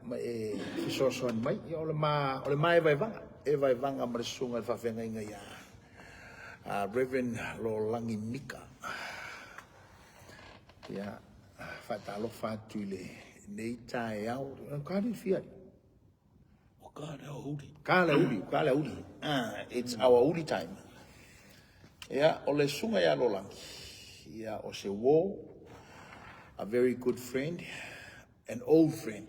Ma e fesoasoani mai. Ia, o le ma, o le ma evaevaga, evaevaga ma le susuga i le faafeagaiga ia Reverend Lolagi Mika. Ia, faatalofa atu i lenei taeao. O ka le fia. O ka le aoauli. Ka le aoauli, ka le aoauli. Ah, it's our aoauli time. Ia, o le susuga ia Lolagi, ia, o se uo, a very good friend, an old friend.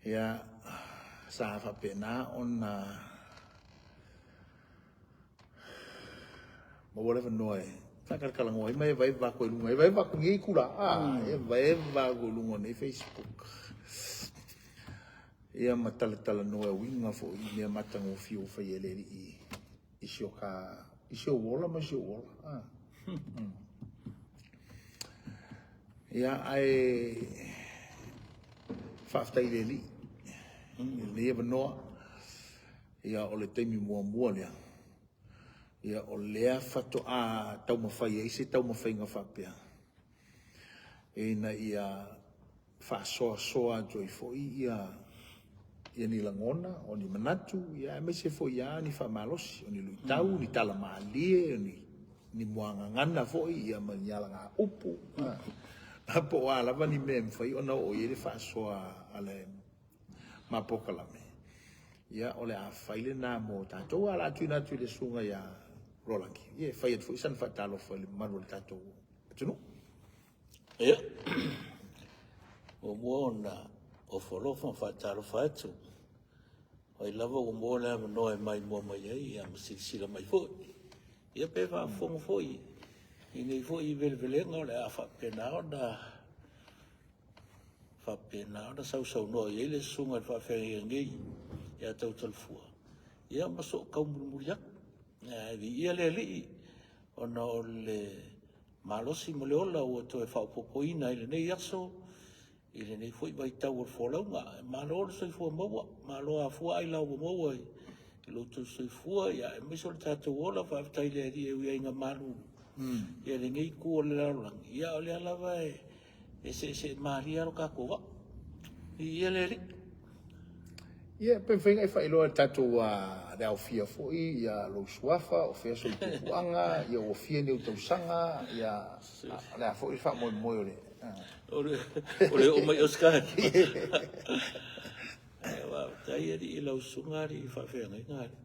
Ia, sa faapena ona maua le avanoa e faatalatalanoa ai ma evaeva atu ai i luga, evaeva atu i nei itula, a, evaeva atu i luga o nei Facebook. Ia ma talatalanoa e uiga foi i mea matagofie ua faia e le Alii i si o ka, i si ou ola ma si ou ola. A. Ia, ae faafetai i le Alii i lenei avanoa. Ia, o le taimi muamua lea, ia, o lea faatoa taumafai ai se taumafaiga faapea, ina ia faasoasoa atu ai foi ia ia ni lagona, o ni manatu, ia aemaise foi lava ni faamalosi, o ni luitau, ni tala malie, o ni ni muagagana foi, ia ma ni alagaupu, po o a lava ni mea e mafai ona oo i ai le faasoa a le ma polokalame. Ia, o le a fai lena mo tatou, a o le a tuuina atu i le susuga ia Rolaki, ia e fai atu foi sana faatalofa i le mamalu o le tatou atunuu. Ia, muamua ona ofo alofa ma faatalofa atu. O ai lava ua maua le avanoa e maimoa mai ai ia ma silasila mai foi. Ia pe faafofoga foi i nei foi velevelega o le a faapena ona faapena ona sausaunoa i ai le susuga i le faafeagaiga nei ia Tautalafua, ia ma soo taumulimuli atu. Ae viia le Alii ona o le malosi ma le ola ua toe faaopoopoina i lenei aso, i lenei foi vaitau o le folauga. Malo le soifua maua, malo afua ailao ua maua i lo outou soifua, ia aemaise o le tatou ola. Faafetai i le Alii e ui ai ina malu ia lenei itu o le lalolagi, ia o lea lava e seesee malie lava lo tatou vaa. Viia le Alii. Ia, pe mafai ona e faailoa i le tatou le aofia foi ia lou suafa, o fea sou tupuaga, ia ua fia ni ou tausaga, ia o le a foi le faamoemoe o le... O le, o le oo mai Ausetalia. Faafetai alii i lau susuga alii faafeagaiga alii.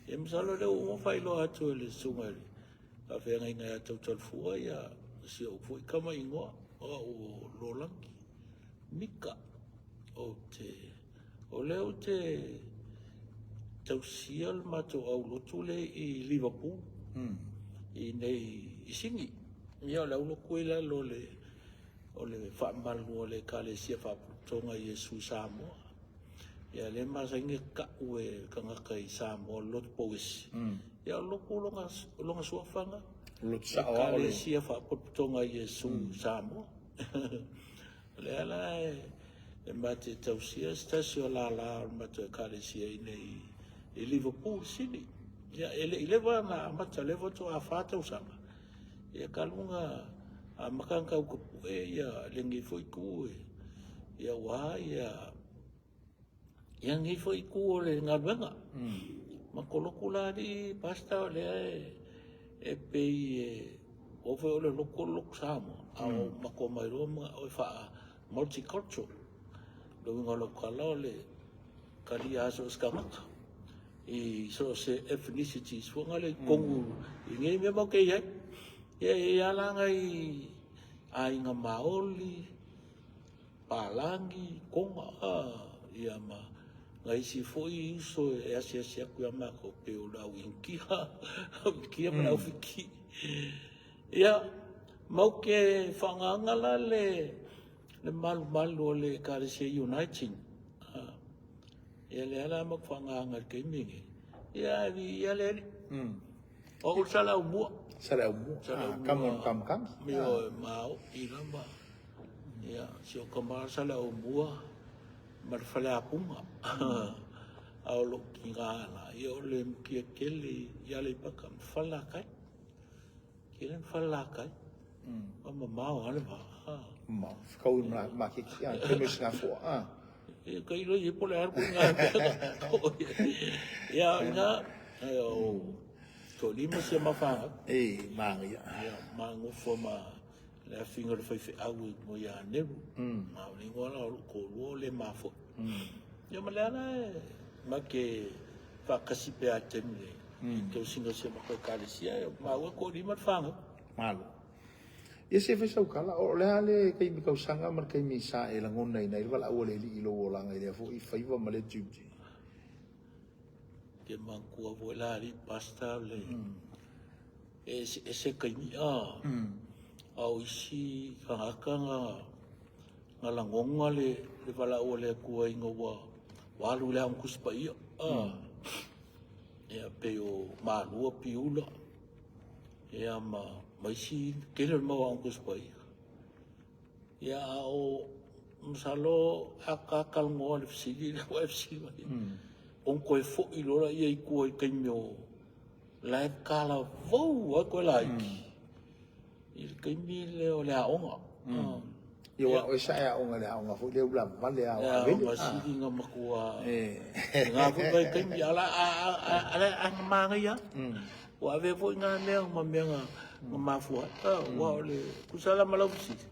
Ia masalo o lea ua uma faailoa atu e le susuga i le faafeagaiga ia Tautalafua ia si ou foi tama igoa o au o Lolagi Mika. Ou te, o lea ou te tausia le matou aulotu lea i Liverpool, mm. i nei i Sini. Ia o le aulotu i lalo o le, o le faamalu o le Ekalesia Faapotopotoga Iesu i Samoa. Ia lea e masani ona tau e tagata i Samoa o le lotu pouesi. Mm. Ia o le lotu lona, lona suafa lena. Lotu sao lava o le Ekalesia Faapotopotoga Iesu mm. Samoa. O lea la e ma te tausia se tasi o lala o le matou ekalesia i nei i Liverpool, Sydney. Ia, e le i leva na amata, lea faatoa 4 tausaga. Ia talu ona amata ona tau tapue ia lenei foi itu e, ia aua ia ia lenei foi itu o le galuega. Ma koloku la alii pastor o lea e, e pei e o foi o le lotu o le lotu Samoa, a o matou omai loa manao e faa multicultural. Le uiga o lau tala o le talia so o se tagata i so o se ethnicities foi lea i totonu i nei mea matou te i ai. Ia e i ai lava la nai aiga Maoli, Palagi, Tonga, ia ma nai isi foi uso e asiasi atu ia matou pei o le au Initia, au Initia ma le au Fiti. Ia, matou te faagaga la le le malumalu o le Ekalesia Uniting. Ia lea la matou te faagaga i le taimi lenei. Ia ae viia le Alii. O au o le Saleaaumua. Saleaaumua. Saleaaumua. Tama o le Kamukama. Ioe, ma oo lava. Ia, si ou tama Saleaaumua ma le Faleapuga. A o lou tina la, ia o le Mutiatele i Aleipata ma Falelatai. Tele ma Falelatai. Ua mamao lava le va. Ma, fekaui ma maketi, a, taimi o Sinafoa, a. Ia, ka ilo i po le alu ngā mea. Ia, ina, o, toalima si a mawhanga. E, māngaia. Ia, māngofo ma le afinga o le faifeau i mo ia Neru. Ma o le ingoa la o lou toalua o le mafoe. Ia ma le ala e ma ke whaakasi pe a taimi nei. I tausiga o si a matou ekalesia, e maua toalima le whanau. Malo. Ia se fai sau tala, o le a le taimi tausaga ma le taimi sa e lagonaina ai le valaau a le Alii i lou olaga i lea foi faiva ma lea tiute? Ke manatua foi la alii pastor le e eseese taimi a a o isi tagata na na lagona le le valaau a le Atua ina ua ua alu i le Aoga Tusi Paia a ia pei o Malua Piula ia ma ma isi tele o le mau Aoga Tusi Paia. Ia a o masalo a ta talanoa i le fesili lea ua e fesili mai ai, ona toe foi loa lea i tua i taimi o la e talavou lava toe laiti i le taimi lea o le aoga. Ia aua o oe sa e aoga i le aoga foi lea ulavavale a o Avele. Le aoga sili na matua i lena foi vaitaimi a o la e manaia lava. Ua avea foi na mea ma mea na mafua ai. Aua o le tusa la ma lau fesili,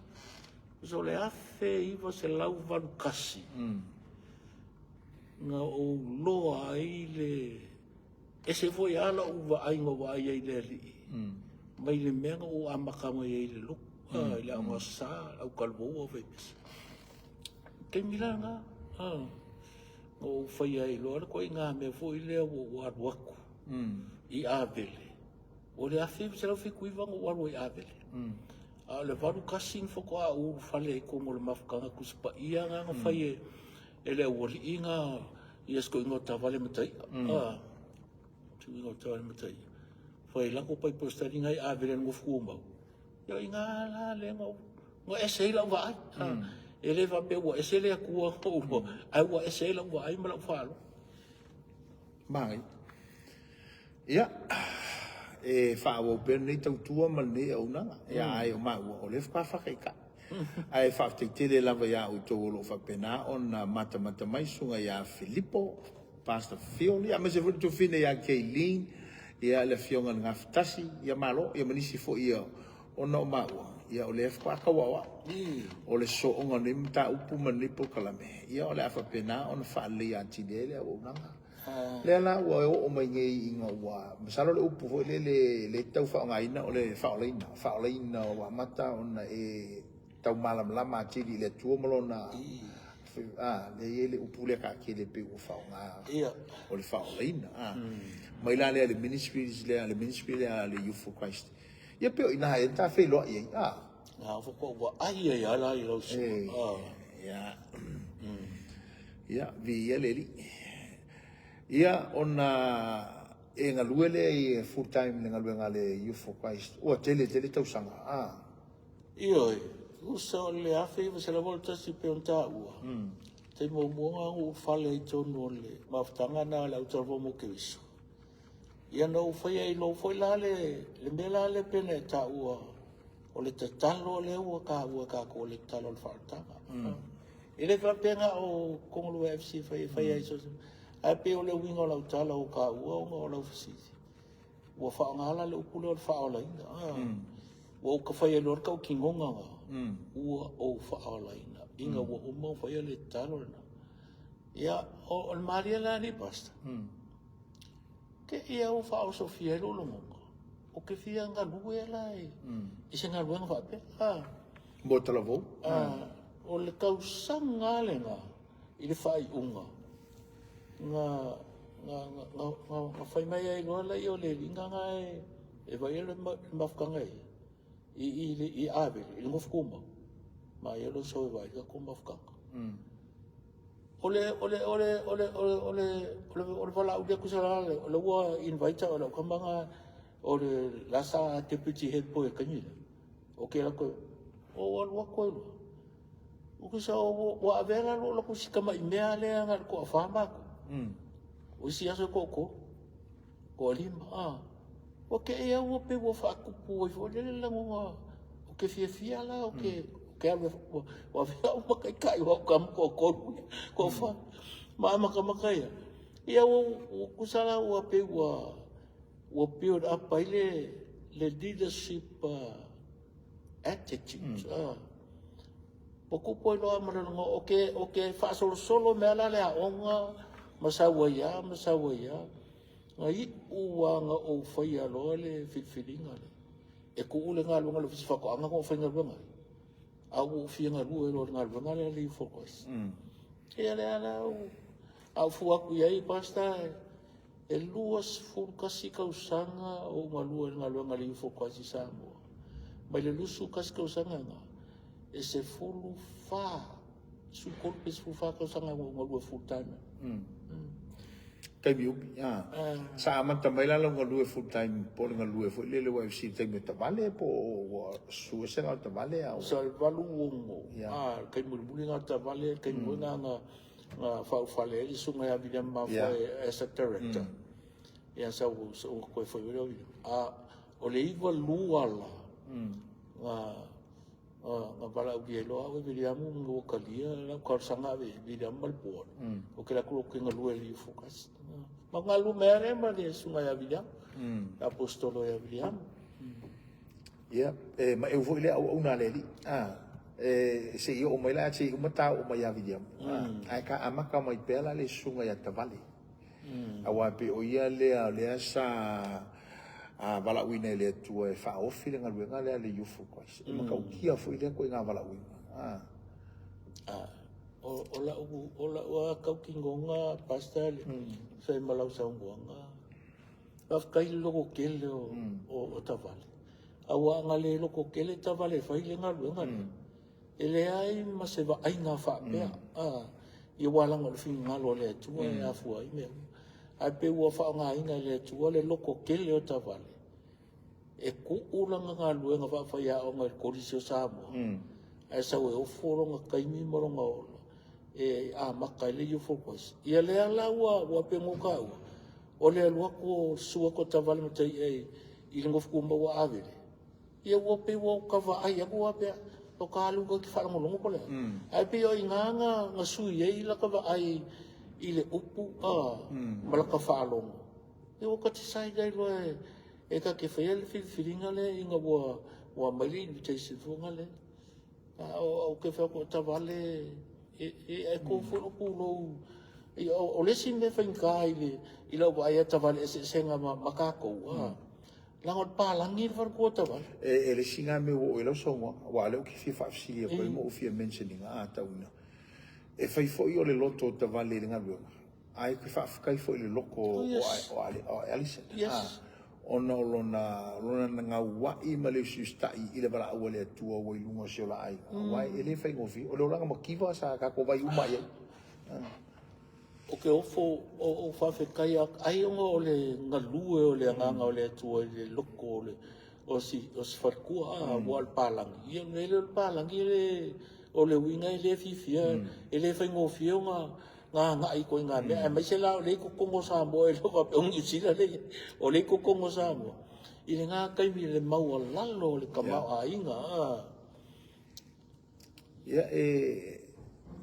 tusa o le 1981 na ou loa ai le ese foi lava lau vaai na ou vaai ai i le Alii mai le mea na ou amata mai ai i le lotu, i le Aoga Aso Sa, le autalavou, aufaipese. O le taimi la lena na ou faia ai loa le ituaiga mea foi lea ua ou alu atu i Avele. O le 1979 na ou alu ai i Avele. A o le 81 na faatoa ou ulufale ai i totonu o le mafutaga Tusi Paia lena na fai e le aualii na ia si toeaina o Tavale Mataia. Suiga o Tavale Mataia. Fai ai latou Bible study na i Avele i le nofo tumau. Ia o i ina la lea na ou na ese ai lau vaai. E le faapea ua ese le Atua ae ua ese ai lau vaai ma lau faalogo. Manaia. Ia, e faaauau pea lenei tautua ma lenei auaunaga. Ia, ae o maua, o lea faatoa faataitai. Ae faafetai tele lava ia outou o lo o faapena ona matamata mai, susuga ia Filipo, Pastor Phil, ia aemaise foi le tuafafine ia Kayleen, ia le afioga i le Gafatasi, ia malo, ia ma nisi foi ia ona o maua, ia o lea faatoa tau aoao. O le sosooga o lenei mataupu ma lenei polokalame, ia o le a faapena ona faaleleia atili ai le auaunaga. Lea la ua oo mai nei ina ua, masalo le upu foi lele lea e tau faaaogaina o le faaolaina, faaolaina ua amata ona e tau malamalama atili i le Atua ma lona, a, lea e i ai le upu lea taatele pei ua faaaoga o le faaolaina, a. Mai la lea i le ministries lea, le ministry lea a le Youth for Christ. Ia pei o i ina ea na ta feiloai ai, a. A faatoa ua ai ai lava la i lau susuga. Ia. Ia, viia le Alii. Ia, ona e galue lea i full time i le galuega a le Youth for Christ, ua tele tele tausaga, a. Ioe, tusa o le 1981 pei ona taua, taimi muamua na ou ulufale ai i totonu o le mafutaga lena a le Autalavou mo Keriso. Ia na ou faia ai loa foi la le, le mea la lea pei ona e taua, o le tatalo lea ua taua e tatou o le tatalo o le faaolataga. E le faapea na o Kogoloa FC e fai, e fai ai so o se mea. Ae pei o le uiga o lau tala ua taua ona o lau fesili, ua faaaoga la le upu lea o le faaolaina. Ua ou faia loa le tautinoga lena, ua ou faaolaina ina ua uma ona faia le tatalo lena. Ia, o le malie la alii Pastor, te i lava ua faaosofia ai lou lagona, ou te fia galue la i se galuega faapea. Ah. Mo Talavou? Ah, o le tausaga lava lena i le faaiuga na na na na fai mai ai loa lea o le alii na e vaaia le mafutaga e i i i Avele i le nofo tumau ma ia lou sau e vaai le tatou mafutaga. O le o le o le o le o le o le o le valaau lea tusa la o lea ua invite au e lau tama na o le la sa deputy head boy i le taimi lea. Ou te alu atu, ou alu atu ai loa. Ou te sau, ua avea la lou latou si tamai mea lea na o le toafa matou. O isi aso e toatolu, toalima, a. Ua te i lava ua pei ua faatupu ai foi lele lagona, ou te fiafia la, ou te, ke alu ua avea au ma taitai o au tama toatolu ia, toafa ma amatamata ia. Ia ua tusa la ua pei ua ua build up ai le le leadership attitude. Ua tupu ai loa ma le lagona, ou te, ou te faasolosolo mea la le aoga ma sau ai lava ma sau ai lava. Na iu lava na ou faia loa le filifiliga lea, e tuu le galuega i le Ofisa o Faatoaga na ou faigaluega ai, ae ua ou fia galue loa i le galuega lea a le Youth for Christ. Ia lea la, a ou fua atu i ai Pastor, e 21 tausaga o ou galue i le galuega a le Youth for Christ i Samoa. Mai le 21 tausaga lena, e 14, 13 pe 14 tausaga na ou galue full time ai. Taimi umi, a. Sa amata mai la lau galue full time po o le galue foi lele YFC i le taimi o Tavale po o ua susu ese la o Tavale a ua. Sa 86, a, le taimi mulimuli lena o Tavale, le taimi foi lena na na faaulufale ai le susuga ia Viliama Mafoe as a director. Ia sa ua toe foi mai lea o Viliama. A o le 92 la, na na valaaulia ai loa au e Viliamu ma ua talia lau talosaga ave i Viliamu ma le board. Ou te alu atu loa ou te galue i le Youth for Christ. Ma galue mai lava lea ma le susuga ia Viliamu, le Aposetolo ia Viliamu. Ia, e maeu foi lea auauna a le Alii. A, e, se i oo mai la, se i uma ta oo mai ia Viliamu. A, ae ka amata mai pea la le susuga ia Tavale. Aua e pei o ia lea o lea sa a, valaauina e le Atua e faaofi le galuega lea a le Youth for Christ. E matautia foi lea ituaiga valaauina. A. A, o, o lau, o lau lava tautinoga, Pastor, fai ma lau saunoaga, Faafetai i le lototele o, mm. o, o Tavale. Aua ana le lototele Tavale e fai le galuega lea, mm. e leai ma se vaaiga faapea. Mm. Ah, ia ua laga o le finagalo o le Atua mm. e afua ai mea uma. Ae pe ua faaaogaina e le Atua le lototele o Tavale e tuu lana galuega faafaiaoga i le Kolisi o Samoa, mm. ae sau e ofo lona taimi ma lona ola e amata ai le Youth for Christ. Ia lea la ua, ua pei ona ou taua, o le alu atu o susu atu o Tavale ma Tai'a i, i le nofotumau a Avele, ia ua pei ua ta vaai atu a pea, o ka alu ta te faalogologo po o le a. Mm. Ae pei o i ina na, na sui ai lata vaai i le upu a, mm. ma lata faalogo. Ia ua ta decide ai loa e, e ta te faia le filifiliga lea ina ua, ua aumai le invitation foi lea. A o ke fai atu o Tavale e e ko foi o pulou o le isi mea faigata i le i lau vaai ia Tavale eseesega ma ma tatou a leaga o le palagi le faletua o Tavale. E le isi lena mea ua oo i lau saunoaga, aua o lea ou te fia faafesili atu ai ma ou fia mention ina, a tauina. E fai foi o le loto o Tavale i le galuega, Ae ou te faafetai foi i le loko o Alison, ona o lona lona gaua'i ma le usiusitai i le valaau a le Atua ua i luga o si o la aiga, aua e le faigofie. O le olaga mativa sa tatou vaai uma i ai. Ou te ofo, ou faafetai ai ona o le galue o le agaga o le Atua i le loko o le o si o si faletua aua o le palagi. Ia o le mea lea o le palagi e le o le uiga e le fiafia, e le faigofie ona na agai i ituaiga mea, aemaise la o lea i totonu o Samoa, e le o faapea o Niu Sila lea e i ai, o lea i totonu o Samoa, i lena taimi i le maualalo o le tamaoaiga. Ia, e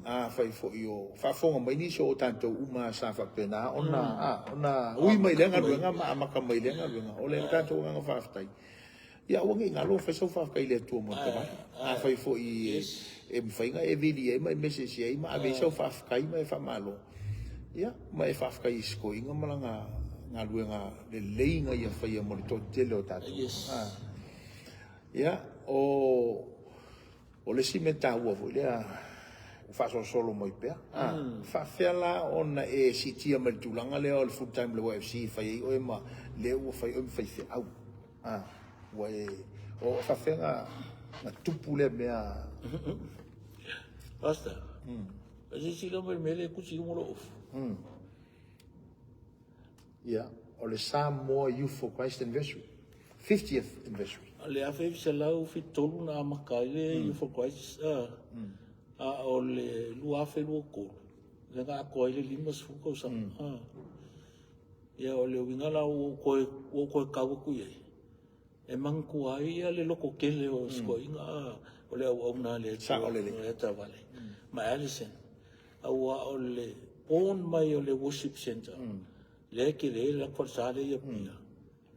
afai foi o faafofoga mai nisi o tatou uma sa faapena ona, ona ui mai lea galuega ma amata mai lea galuega, o le tatou agaga faafetai. Ia aua ne i galo fai sau faafetai i le Atua mo le tavale. Afai foi e mafai ona e vili ai ma e mesesi ai ma ave ai sau faafetai ma e faamalo, ia, ma e faafetai i si toeaina ma lana galuega lelei na ia faia mo le toatele o tatou. Ia, o O le isi mea taua foi lea ua faasolosolo mai pea, a, faapefea la ona e siitia mai le tulaga lea o le full time i le YFC e fai ai oe ma lea ua fai oe ma faifeau? A, ua e, o faapefea na, na tupu lea mea? Pastor, silasila mai i le mea lea e tusi i luga o lou ofu. Ia, o le Samoa Youth for Christ Anniversary, 50th anniversary. O le 1973 na amata ai le Youth for Christ, a o le 2023 lea na atoa ai le 50 tausaga. Ia, o le uiga la ua ou toe, ua ou toe tau atu i ai, e manatua ai le lototele o si toeaina. o le auauna a le Atua ia Tavale ma Alison, aua o le born mai o le worship center lea e tele ai le falesa lea i Apia.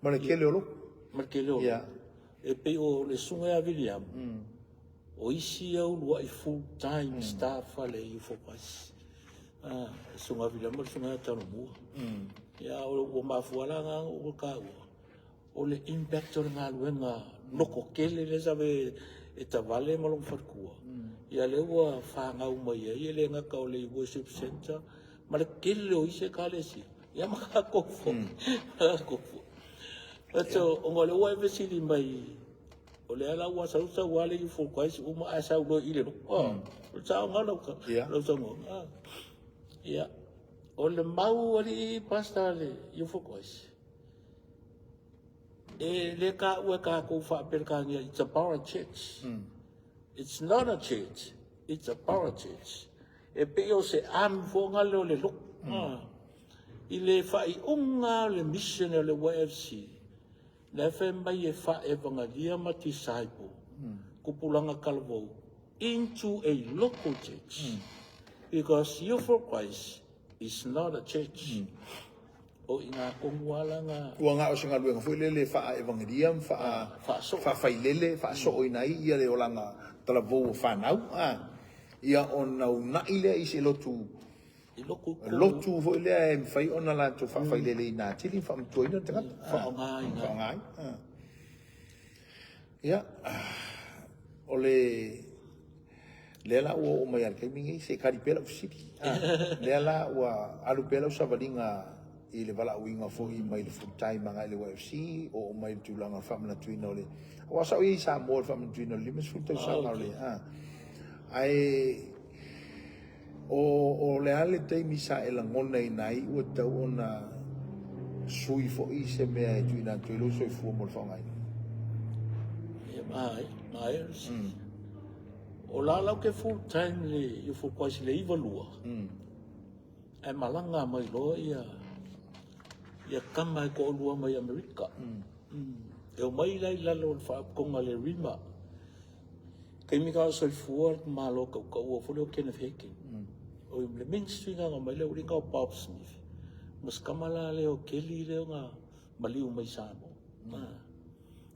Ma le tele o lotu. Ma le tele o lotu. E pei o le susuga ia Viliamu, o isi ia uluai full time staff a le Youth for Christ. Ah, susuga ia Viliamu ma le susuga ia Talomua. Ia, ua mafua la na ona taua, o le impact o le galuega loko tele lea sa e Tavale ma lona faletua. Ia lea ua fanau mai ai, e le gata o le worship center, ma le tele o isi ekalesia, ia ma tatou foi. Tatou foi. But ona o lea ua e fesili mai, o lea la ua sau sau lava le Youth for Christ uma ae sau loa i le lotu. O le saoga lau saunoaga. Ia, o le mau alii pastor le Youth for Christ, e le taua e tatou faa-Peretania, it's a parachurch. It's not a church, it's a parachurch. E pei o se arm foi lea o le lotu. I le faaiuga o le mission o le YFC, lea fai mai e faa-evagalia ma disciple, tupulaga talavou, into a local church. Because Youth for Christ is not a church. O i ngā tonu ala ngā... Ua na o se galuega foi lele faa-evangelia ma faa-faafailele, faasooina ai ia le olaga talavou o fanau, ia ona uunai lea i se lotu lotu foi lea e mafai ona latou faafaileleina atili ma faamatuaina le tagata. Faaaogaina. Faaaoga ai. Ia, o le lea la ua oo mai lava i le taimi nei, se i tali pea lau fesili. Lea la ua alu pea lau savaliga i le valaauina foi mai le full time agai le YFC, oo mai le tulaga o le faamanatuina o le... Aua sa ou i ai i Samoa i le faamanatuina o le 50 tausaga o le... Ae o le a le taimi sa e lagonaina ai ua tatau ona sui foi se mea e tuuina atu ai lou soifua mo le faaaogaina? Ia, maea le fesili. O la la ou te full time i le Youth for Christ i le 92, ae malaga mai loa ia tama e toalua mai Amerika. E omai la i lalo o le faalapotopotoga a le RIMA. Taimi na o soifua le Malo tautaua foi lea o Kenneth Hagin. O le ministry na na omai le aualii na o Bob Smith. Ma si tama la lea o Kelly lea na maliu mai Samoa.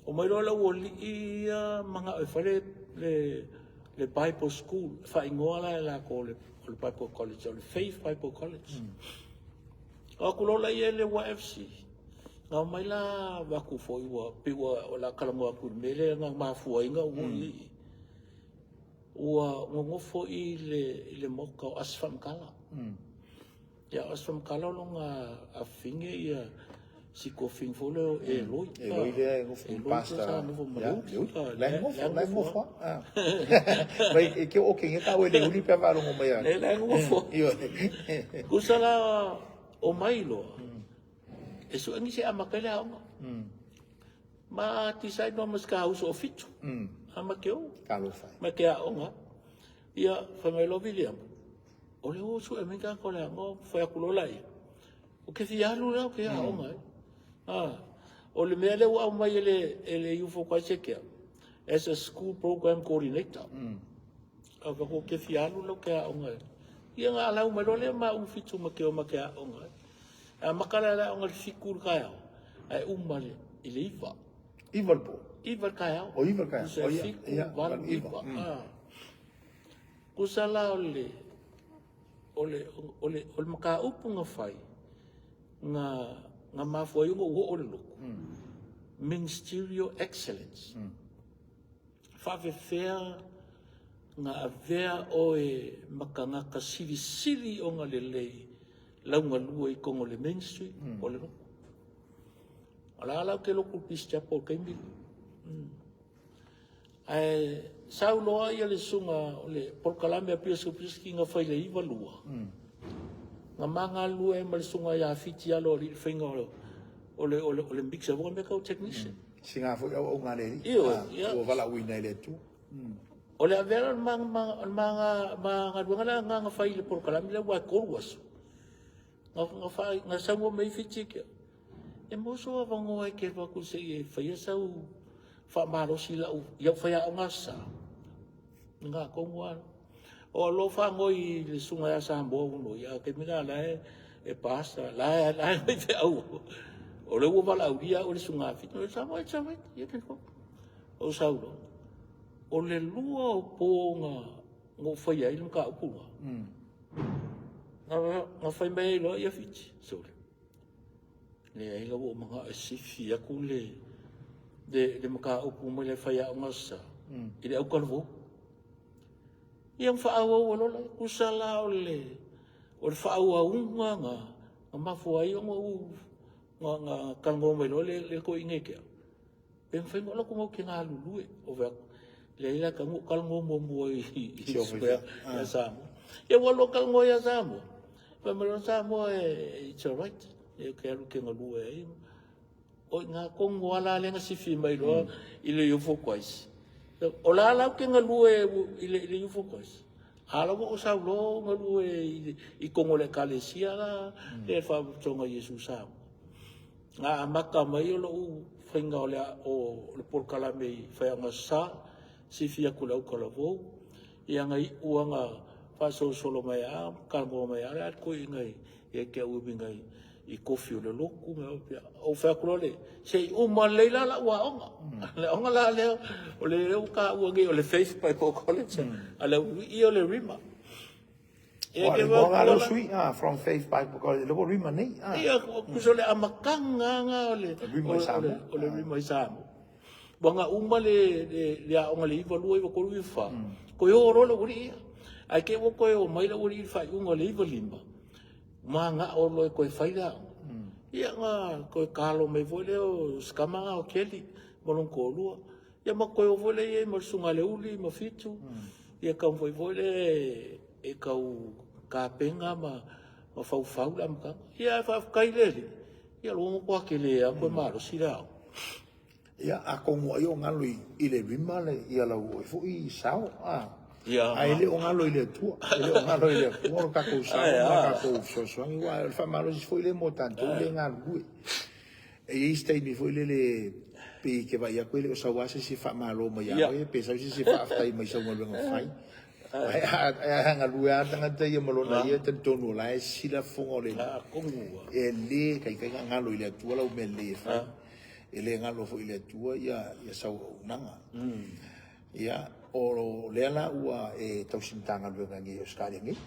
Omai loa le aualii ia manao e fai le Bible School. E faaigoa la e latou o le Bible College, o le Faith Bible College. O atu loa la ia i le YFC, na omai la avatu foi ua pei ua o le a talanoa atu i le mea lea na mafua ai ona ou oo i i. Ua nonofo i le maota o Asi Faamatala. Ia o Asi Faamatala o lona afafine ia si toafine foi lea o Eloi. Eloi lea e nofo ma pastor. Sa nofo ma Leuli. La e nofo, la e nofo. Mai e ke o ke ngeta o Leuli pe faalogo mai ai. La e nofo. Tusa la o mai loa. E sue nisi e amata ai le aoga. Ma decide loa ma si ta uso o fitu. A ma ke o. Talofa. Ma ke aoga. Ia, fai mai loa Viliama. O le o sue mai tatou le aoga, fai atu loa laia. Ou te fia alu la, ou te aoga ai. Ah, o le mea lea ua aumai e le, e le Youth for Christ e as a school program coordinator. A fai atu, ou te fia alu la, ou te aoga ai. Ia na alau mai loa lea ma au fitu ma ke o ma ke aoga ai. E amata la le aoga i le 7 i le taeao, ae uma i le 9. 9 le po? 9 le taeao. O 9 le taeao. Tusa e 7, 8, 9. Tusa la o le, o le, o le, o le mataupu na fai, na, na mafua ai ona ou oo i le lotu, Ministerial Excellence. Faafefea na avea oe ma tagata silisili ona lelei lau galue i totonu o le ministry o le lotu. O la la ou te lotu i le Peace Chapel i le taimi lea. Ae sau loa ia le susuga o le polokalame a Piosopiski na fai i le 92, na ma galulue ai ma le susuga ia Fiti Aloalii i le faiga o le, o le, o le mixer foi mea tau technician. Sina foi auauna a le Alii. Ioe, ia. Ua valaauina e le Atua. O le avea la o le ma, ma galuega lea na fai i le polokalame lea aua e 3 aso. Na saunoa mai ai Fiti e maua sou avanoa e te alu atu se i e faia sau faamalosi i lau, i au faiaoga Aso Sa. Nga tonu lava. O lo faanoi i le susuga ia Samoa ua noi, a o le taimi lena o la e pasta, la e faifeau, o lea ua valaaulia au e le susuga ia Fiti, Samoa it's alright, you can go. Ou sau loa, o le lua o po na ou faia ai le mataupu lena, na fai mai ai loa, ia Fiti, sole, leai la ua ou manao e sifi atu le mataupu mai le faiaoga Aso Sa i le autalavou. Ia ma faaauau ai loa lea. Tusa la o le o le faaauauga na na mafua ai ona ou na na talanoa mai loa le le toeaina ia te au, pe mafai ona ou alu atu matou te galulue. Ou fai atu, leai la e tatau ona ou talanoa muamua i ia Samoa. Ia ua alu e talanoa ia Samoa, fai mai loa Samoa it's alright, ou te alu ou te galue ai. O i ina tonu lava la lea na sifi mai loa i le Youth for Christ. O la la ou te galue i le Youth for Christ, a o la ua ou sau loa ou galue i totonu o le Ekalesia la le Faalapotopotoga o Iesu Samoa. Na amata mai o lou faiga o le polokalame i Faiaoga Aso Sa, sifi atu i le autalavou, ia na iu lava na faasolosolo mai lava ma talanoa mai lava le toeaina ia te au e uiga i kofi o le lotu ma mea faapea. Ou fai atu loa lea, se i uma lelei la lau aoga. Le aoga la lea o lea ua taua nei o le Faith Bible College, a le aualii ia o le Rhema. Ia ke wa lo sui ah from Faith Bible College le Rhema nei. Ah. Ia kuso le amataga nga o le Rhema i Samoa. O le Rhema i Samoa. Ua na uma le le aoga le 92 93 94. Koe o loa le aualii ia. Ae te i ua toe o mai le aualii i le faaiuga o le 95. Manao loa e toe fai le aoga. Ia na toe talo mai foi lea o si tama lena o Kelly ma lona toalua. Ia ma toe o foi lea i ai ma le susuga ia Leuli ma Fitu. Ia taumafai foi lea e tau tapena ma faufau le amataga. Ia ae faafetai i le Alii, ia o lea ua matua tele lava toe malosi le aoga. Ia, atonu ai o galo i le rima le ia lau oe foi sao, a. Ia, ae le o galo i le Atua. E le o galo i le Atua lo tatou sao ma tatou fesoasoani, aua o le faamalosi foi lea mo tatou lea e galulue. E i ai isi taimi foi lele pei e te vaai atu e le o sau lava se isi e faamalo mai ia oe, pe sau se isi e faafetai mai i sau galuega fai. Ae a galue lava le tagata ia ma lona ia, e talitonu o la e sila fofoga o le Alii. E le taitai ona galo i le Atua lau mea lelei e fai. E le galo foi i le Atua ia sau auaunaga. Ia, o lea la ua e tausi Matagaluega nei i Ausetalia nei.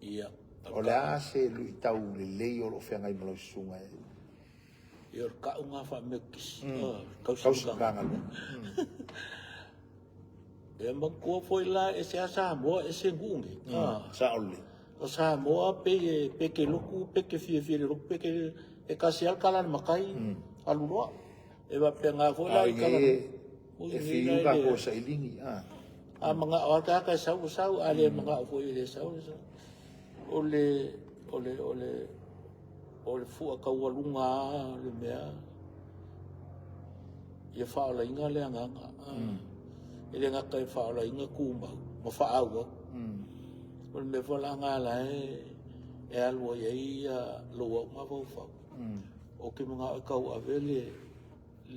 Ia. O le a se luitau lelei o lo o feagai ma lau susuga e... Ia, o le tau lena faa-Metotisi, tausi Matagaluega. E manatua foi la, e ese lava Samoa, ese nuu nei. Sao lelei. O Samoa pei e pe te lotu, pe te fiafia i le lotu, pe te... E tasi lava le tala a le matai, alu loa. E faapena foi la i tala... E fiu tatou sailini. A manao lava le tagata e sau, e sau. A le manao foi e le sau, e le sau. O le, o le, o le, o le fua taualuga lava o le mea, ia faaolaina le agaga. E le gata i faaolaina tumau ma faaauau. O le mea foi la lena la e alu ai ai lou au mafaufau. Ou te manao e tauave le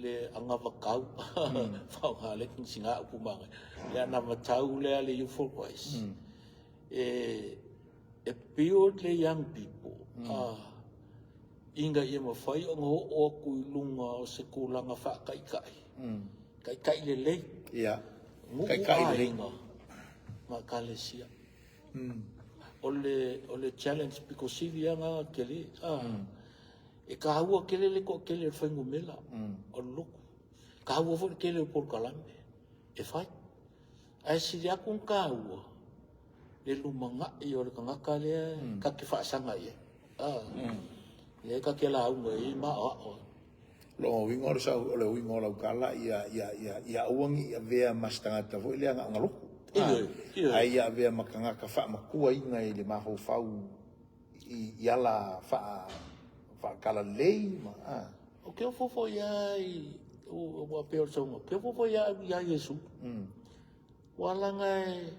le anavatau, faaaoga lea sina upu manaia, le anavatau lea a le Youth for Christ. E build le young people ina ia mafai ona oo atu i luga o se tulaga faataitai, taitai lelei, nuu, aiga ma ekalesia. O le challenge pito sili lava lena tele. E taua tele le toatele o le fuainumera o le lotu, e taua foi le tele o polokalame e fai. Ae sili atu ona taua le lumanai o le tagata lea ta te faasaga i ai. Lea ta te lauga i ai ma aoao ai. Lona uiga o le sau, o le uiga o lau tala ia, ia, ia, ia aua ne i avea ma se tagata foi lea na o na lotu. Ioe, ioe. Ae ia avea ma tagata faamatuaina i le mafaufau i ala faatalalelei ma, a. Ou te ofo foi lava i, ua pei o le saunoaga, ou te ofo foi lava ia Iesu. Ua leaga e,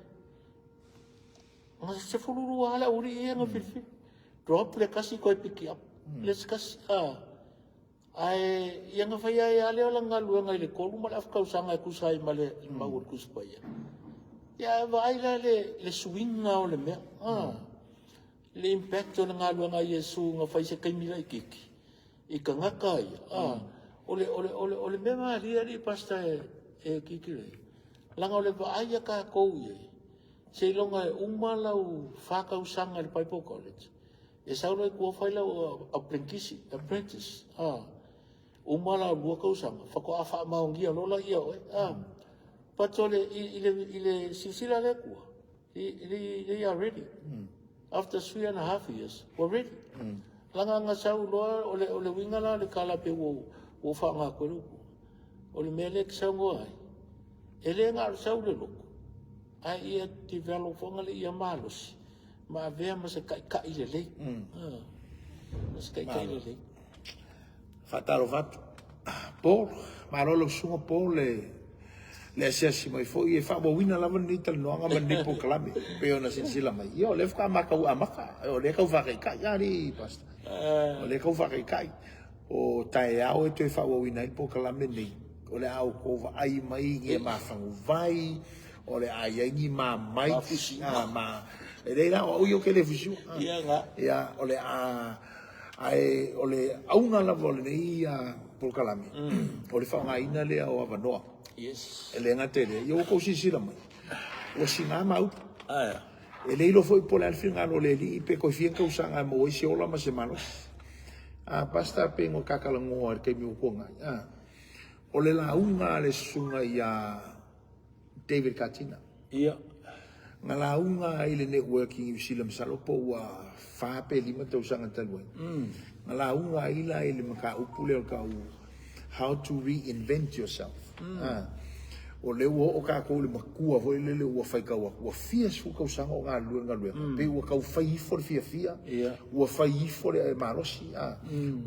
na 12 lava le aualii ia na filifili. Drop le tasi toe piki up le isi tasi. Ae ia na fai ai lava lea o lana galuega i le 3 ma le afa tausaga e tusa ai ma le mau o le Tusi Paia. Ia ae vaai la le, le suiga o le mea. Ah. Le impact o le galuega a Iesu na fai se taimi laitiiti i tagata ia. Ah. O le, o le, o le, o le mea malie alii pastor e, e tilotilo i ai, leaga o le vaai a tatou i ai, seiloga e uma lau fa tausaga i le Bible College, e sau loa i tua fai lau apprentice, apprentice, ah. Uma lau lua tausaga, faatoa faamaonia loa laia o oe. Ah. But o le, i, i le, i le silasila a le Atua, they, they are ready. After 3.5 years, we're ready. Laga na sau loa, o le, o le uiga la o le tala pe ua, ua faaaoga atu e le upu. O le mea lea e te saunoa ai, e le na o le sau i le lotu, ae ia develop foi le ia malosi, ma avea ma se taitai lelei. Ah, ma se taitai lelei. Faatalofa atu. Paul, malo lau susuga Paul le le asiasi mai foi e faaauauina lava lenei talanoaga ma lenei polokalame pei ona silasila mai. Ia o lea faatoa matau amata, o lea tau faataitai a alii pastor. O lea tau faataitai. O taeao e toe faaauauina ai le polokalame nei. O le a outou vaai mai i ni mafaguvai, o le a i ai ni mamai, ma e leai la o au ia ou te le fusiua. Ia o le a Ae o le auga lava o lenei polokalame, o le faaaogaina lea o avanoa. Yes. E le gata i lea, ia ua outou silasila mai, ua sina ma upu. E le iloa foi po o le a le finagalo o le Alii pe toe fia ni tausaga e maua ai se ola ma se malosi. A, Pastor, pe ua ta talanoa i le taimi ua tuanai, a, o le lauga a le susuga ia David Katina. Ia. Na lauga ai i le network i Niu Sila masalo po ua 4 pe 5 tausaga talu ai. Na lauga ai la i le mataupu lea o le tau how to reinvent yourself. Ah. O lea ua oo tatou i le matua foi lele ua faitau atu, ua fia sefulu tausaga o galulue i le galuega, pei ua tau fai ifo le fiafia, ua fai ifo le malosi, ah.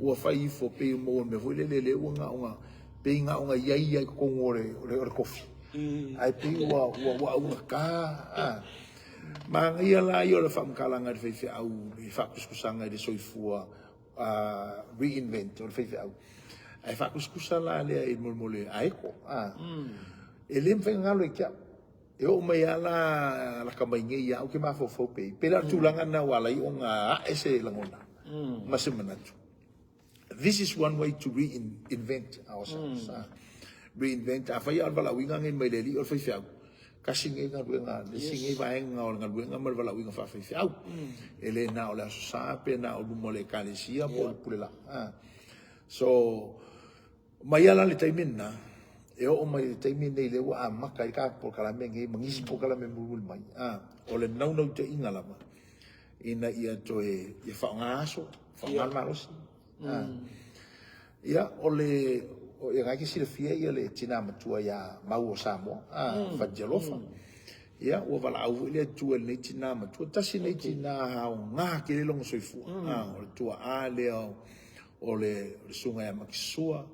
Ua fai ifo pei ua maua i le mea foi lele lea ua na ona pei na ona i ai ia i totonu o le, o le, o le kofi. Ae pei ua, ua, ua augata. A. Manaia la ia o le faamatalaga i le faifeau, i le faakusikusaga i le soifua reinvent o le faifeau. Ae faakusikusa la lea i mo le aeko. A. E le mafai ona galo ia te au. E oo mai lava la lata mai nei ia au ke mafaufau pei. Pei la o le tulaga lena ua ala ai ona ae se lagona ma se manatu. This is one way to reinvent ourselves. Reinvent, afai lava o le valaauina lenei mai le Alii o le faifeau, tasi lenei galuega, le isi lenei vaega o le galuega ma le valaauina faafaifeau. E le na o le Aso Sa pe na o luma o le Ekalesia po o le pule laa. So, mai lava la le taimi lena, e oo mai i le taimi lenei lea ua amata ai le tatou polokalame lenei ma nisi polokalame mulimuli mai, o le naunautaiga lava, ina ia toe ia faaaoga aso, faaaoga le malosi. Ia, o le, ia lena e te silafia ia le tina matua ia Mau o Samoa, Fatialofa. Ia, ua valaau foi le Atua i lenei tina matua. Tasi lenei tina aoga tele lona soifua. O le tuaa lea o le susuga ia Makisua,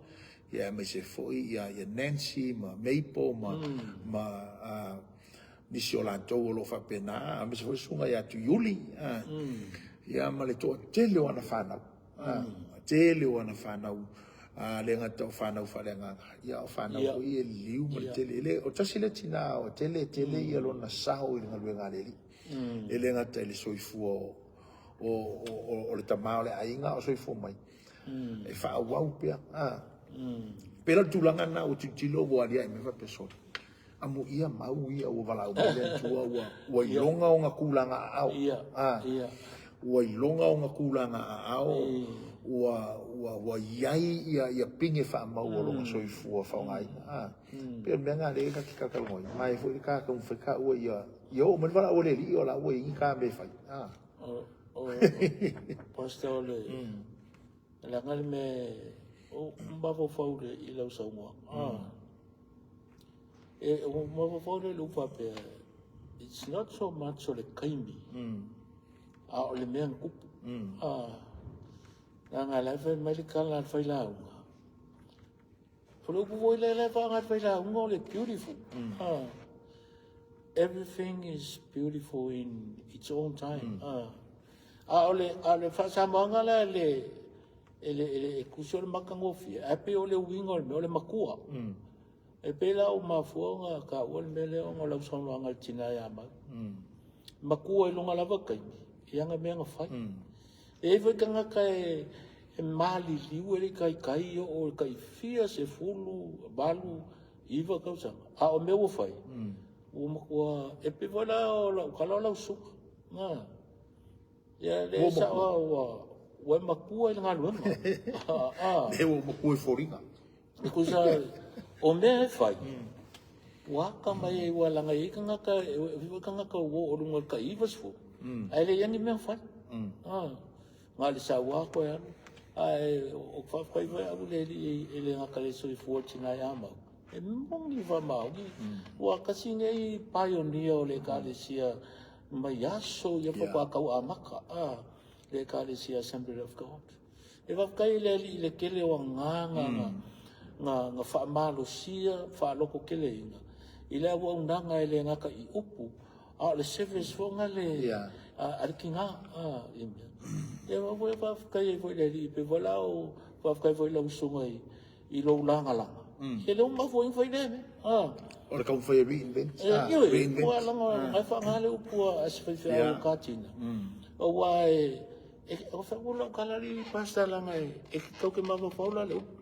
ia aemaise foi ia Nancy ma Maple ma nisi o latou o lo o faapena, aemaise foi le susuga ia Tuiuli, ia ma le toatele o ana fanau, tele o ana fanau, le gata o fanau faaleagaga, ia o fanau foi e liliu ma le tele. E le, o tasi lea tina o tele tele ia lona sao i le galuega a le Alii. E le gata i le soifua o le tama o le aiga o soifua mai, e faaauau pea. Pei la o le tulaga lena ua tilotilo ua aliae mai faapea, sole, Amuia mau ia ua valaau mai le Atua ua ua iloga ona tulaga aao. A ua iloga ona tulaga aao ua ua ua i ai ia ia pine faamau o lona soifua faaaogaina. A pei o le mea lena lea ta te talatalanoa ai ma e foi le ta taumafai taua ia ia oo mai le valaau a le Alii o la ua i ai ni ta mea e fai. A O o Pastor o le leaga le mea o mafaufau i lau saunoaga. E mafaufau lea i lou faapea, it's not so much o le taimi, a o le mea na tupu. Leaga la e fai mai le tala a le failauga, o le upu foi lea la e faaaoga e le failauga o le beautiful. Everything is beautiful in its own time. A o le, a o le faasamoaga la e le, e tusi o le matagofie, ae pei o le uiga o le mea, o le matua. E pei la ua mafua ona taua le mea lea ona o lau saunoaga i le tina ia Mau. Matua i lona lava taimi i ana mea na fai. E i ai foi tagata e maliliu e le i taitai oo i le tai fia sefulu, valu, iva tausaga, a o mea ua fai, ua matua, e pei foi la o lau tala o lau susuga. Ia le sao lava ua ua e matua i le galuega. Lea ua ou matua i foliga. E tusa o mea e fai, ua atamai ai aua leaga e i ai tagata, e i ai foi tagata ua oo i luga o le tai 90, ae le i i ai ni mea o fai. Na o le sau lava toe alu. Ae ou te faafetai foi au i le Alii e le gata i le soifua o le tina ia Mau, e moni faamaoni, ua tasi lenei pioneer o le Ekalesia mai aso ia faatoa tau amata le Ekalesia Assembly of God. E faafetai i le Alii i le tele o agaga na faamalosia, faalototeleina i le auaunaga e le gata i upu, a o le service foi lea a le tina. Ia faafetai ai foi i le Alii, pei foi la o faafetai foi i lau susuga i lou lagalaga, e le o mafua ai ona fai lea mea. O le taumafai e reinvent. Ioe, ua laga e faaaoga le upu a se faifeau o Katina, aua e o lau tala alii Pastor leaga e tatou te mafaufau la i le upu.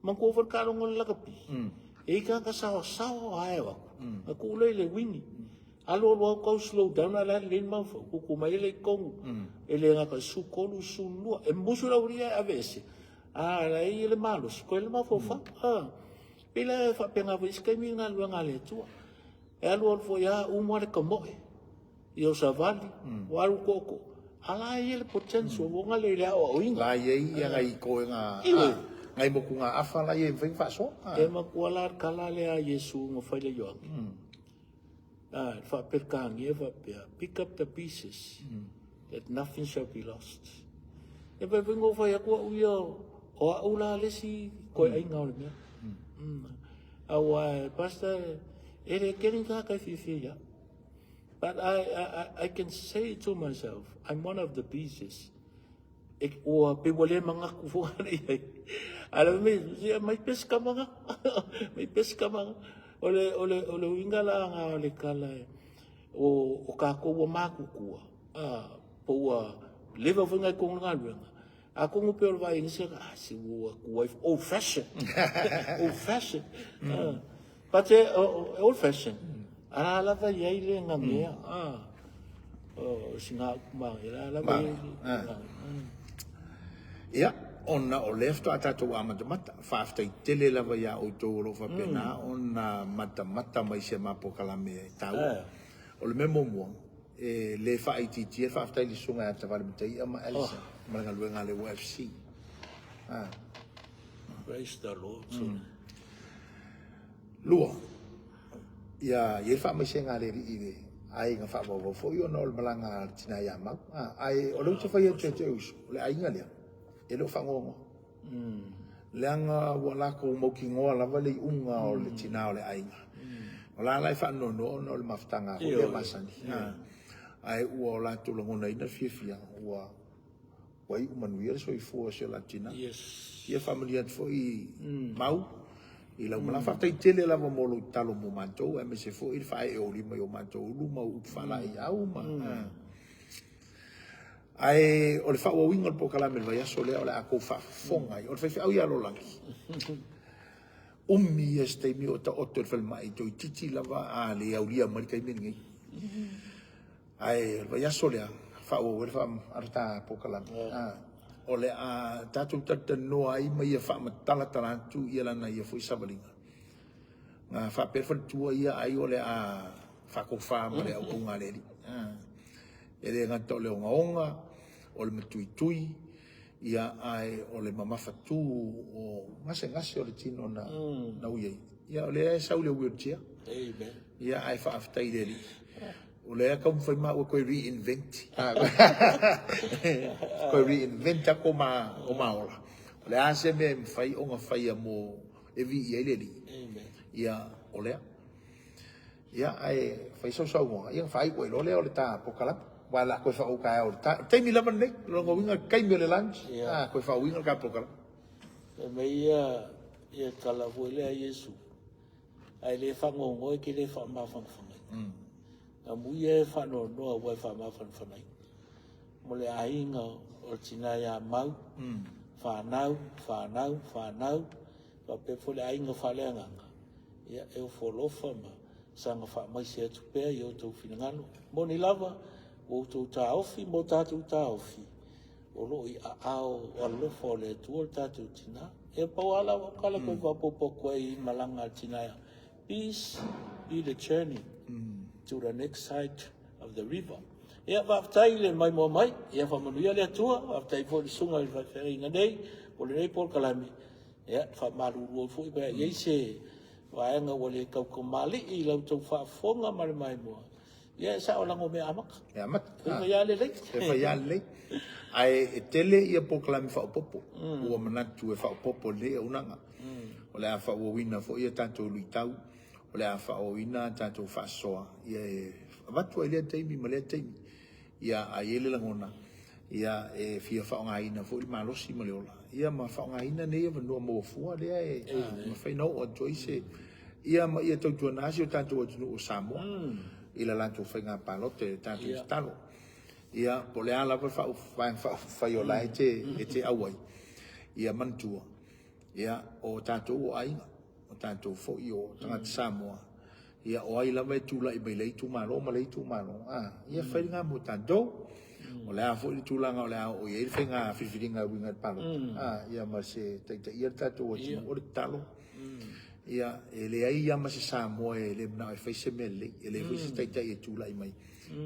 Manatua foi le taaloga o le lakapi, e i ai tagata saoasaoa lava e o atu, ona tuu lea i le uini. Alu alu lava tau slow down ae la e lelei le mafaufau, tutu mai lea i totonu, e le gata i le 13, 12, e musu le aualii ae aveese, a o la e i ai le malosi, toe le mafaufau. E pei la e faapena foi i isi taimi le galuega a le Atua. E alu alu foi lava uma le tamoe, ia o savali, ua alu tootoo, a o la e i ai le potential foi lea i le aoaoina. La e i ai nai toega, nai motugaafa la e i ai e mafai ona faasoa. E manatua la le tala lea a Iesu na fai i le Ioane, i le faa-Peretania e faapea, pick up the pieces that nothing shall be lost. E mafai foi ona ou fai atu au ia, o au la le isi koeaiga o le mea. Aua, Pastor, e le tele ni tagata e fiafia ia au. But I can say to myself, I'm one of the pieces. E, ua pei ua le manatu foi le i ai. A le mai, ia mai pesi ka manga. Mai pesi ka manga. O le, o le, o le uiga la nga o le tala e, o, o kākou ua matutua, a, po ua leva foi nai tonu galuega. Atonu pei o le vaai nisi, ah, se ua tuai, old fashion. Old fashion. But old fashion, a la lava i ai le nanea, a, o sina upu manaia, la lava i ai le nanea. Ia, ona o lea faatoa tatou amatamata, faafetai tele lava iā outou o lo o faapena ona matamata mai i si a ma polokalame taua. O le mea muamua, e le faaitiitia le faafetai i le Susuga ia Tavale Mataia ma Alison ma le galuega a le UFC. Praise the Lord. Lua, ia i ai le faamaisega a le Alii i le aiga faavauvau foi ona o le malaga a le tina ia Mau. Ae o lea ou te fai atu ia te oe uso, o le aiga lea, e le o faanoanoa. Leaga ua latou mautinoa lava le iuga o le tina o le aiga. O la la e faanoanoa ona o le mafutaga foi lea masani. Ae ua o latou lagonaina le fiafia ua Ua iu manuia le soifua o si o la tina. Yes. Ia faamanuia atu foi Mau i lau malaga. Faafetai tele lava mo lou tatalo mo matou aemaise foi le faaee o ou lima i o matou ulu ma ou upu faalaeiau ma Ae o le faaauauina o le polokalame i le vaiaso lea o le a tou faafofoga ai. O le faifeau ia Lolagi, umi ia se taimi o taoto i le falemai toeitiiti lava a le aulia mai le taimi lenei. Ae o le vaiaso lea, faaauau ai le faa polokalame. O le a tatou talatalanoa ai ma ia faamatalatala atu ia lana ia foi savaliga. Na faapea le faletua ia ai o le a faatofa ma le auauga a le Alii. E le gata o le ogaoga, o le matuitui, ia ae o le mamafatu o gasegase o le tino na na ui ai. Ia o lea e sau i le wheelchair. Amen. Ia ae faafetai i le Alii. O lea taumafai maua toe reinvent. Toe reinvent atu o ma, o ma ola. O le a se mea e mafai ona faia mo e viia ai le Alii. Amen. Ia, o lea. Ia, ae fai sau saunoaga, ia ona faaiu ai loa lea o le ta polokalame. Aua o le a toe faauu taeao i le ta, taimi lava lenei, o lona uiga o le taimi o le lunch, Ia. a, toe faauuina le ta polokalame. Fai mai ia, ia tala foi lea a Iesu. A e le fagogoa e te le faamafanafanaina. Amuia e faanoanoa ua e faamafanafanaina. Mo le aiga o le tina ia Mau, fanau, fanau, fanau, faapea foi le aiga faaleagaga, ia e ofo alofa ma saga faamaise atu pea i outou finagalo. Moni lava ua outou taofi ma o tatou taofi, o lo o i aao alofa o le Atua le tatou tina. E pau lava lau tala e toe faaopoopo atu ai i malaga a le tina Peace be the journey to the next side of the river. Ia, faafetai i le maimoa mai. Ia faamanuia le Atua. Faafetai foi i le susuga i le faifeagaiga nei mo lenei polokalame. Ia, faamalulu atu foi pe a i ai se vaega ua le taukamalii i la outou faafofoga ma le maimoa. Ia, e sao leaga o mea amata. E amata. E fai lava lelei. E fai lava lelei. Ae e tele ia polokalame faaopoopo ua manatu e faaopoopo i lenei auaunaga. O le a faaauauina foi a tatou luitau, o le a faaauauina a tatou faasoa, ia e avatu ai lea taimi ma lea taimi. Ia, a i ai le lagona, ia e fia faaaogaina foi le malosi ma le ola, ia ma faaaogaina nei avanoa maua fua lea e mafai ona oo atu ai se, ia ma ia tautuana si o tatou atunuu o Samoa i la latou faiga palota i le tatou tatalo. Ia, po o le a lava le vaega faaupufai o la e te auai, ia manatua, Ia, o tatou o aiga, o tatou foi o tagata Samoa, ia o ai lava e tulai mai lea itumalo ma lea itumalo, a, ia fai lena mo tatou. O le a foi le tulaga o le a oo i ai le faiga filifiliga e uiga i le palota, a, ia ma se taitaia le tatou atunuu, o le tatalo, ia e leai lava ma se Samoa e le manao e fai se mea lelei, e leai foi se taitai e tulai mai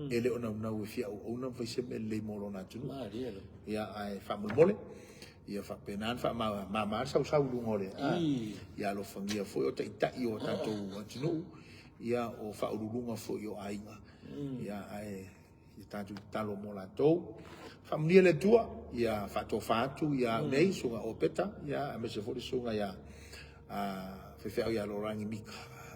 e le o naunau e fia auauna ma fai se mea lelei mo lona atunuu. Ia, ae faamolemole, Ia faapena ona faamama le sausau i luga o le ia alofagia foi o taitai o tatou atunuu, ia o faauluuluga foi o aiga, ia ae ia tatou tatalo mo latou. Faamanuia le Atua, ia faatofa atu ia au nei, susuga Opeta, ia aemaise foi le susuga ia faifeau ia Lorani Mika.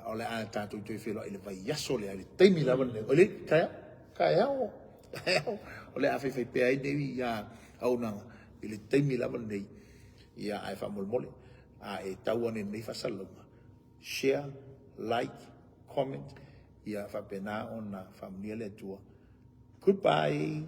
O le a tatou toe feiloai i le vaiaso lea i le taimi lava lenei. O le taeao, taeao, taeao. O le a faifaipea ai nei ia auaunaga i le taimi lava lenei, ia ae faamolemole, a e tau ane i lenei faasalalauga, share, like, comment, ia faapena ona faamanuia le Atua. Goodbye.